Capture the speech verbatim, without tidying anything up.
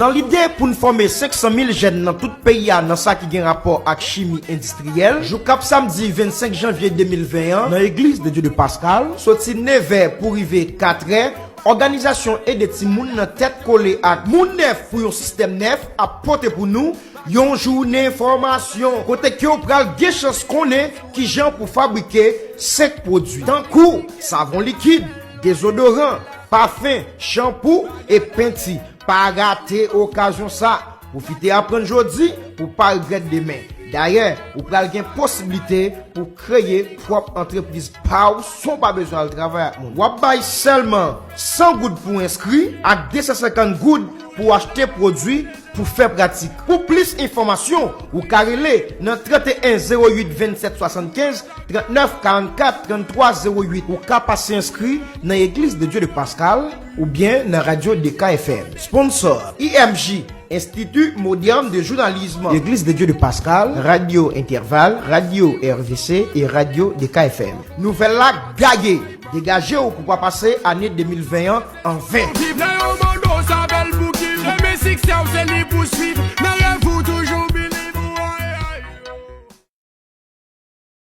Nan lide pou n fòme senk san mil jèn nan tout peyi a nan sa ki gen rapò ak chimi endistriyèl, jou k ap samdi vennsenk janvye de mil ven an, nan Eglise de Dieu de Pascal, soti nevè pou rive katrè, òganizasyon Ede Timoun nan tèt kole ak Moun Nèf pou yon Sistèm Nèf ap pote pou nou yon jounen fòmasyon kote ke w pral gen chans konnen kijan pou fabrike senk pwodui, tankou savon likid, dezodoran, pafen, chanpou e penti. Pa rate okazyon sa. Pwofite aprann jodi pou w pa regrèt demen. Dayè, ou pral gen posiblite pou w kreye pwòp antrepriz pa w san w pa bezwen al travay ak moun. W ap bay sèlman san goud pou w enskri ak de san senkant goud pou w achte pwodui pou fè pratik. Pou plis enfòmasyon, ou ka rele nan trannteyen zewo uit vennsèt swasannkenz, trannèf karannkat, tranntwa zewo uit. Ou ka pase enskri nan Eglise de Dieu de Pascal oubyen nan Radyo D K F M. Sponsor, I M J, Institut Moderne de Journalisme, Eglise de Dieu de Pascal, Radio Interval, Radio R V C e Radyo D K F M. Nouvèl la gaye! Degaje w pou w pa pase ane de mil ven an an ven. Viv nan yon mondo sa bèl pou ki renmen siksè w se li pou swiv. Nan rèv ou toujou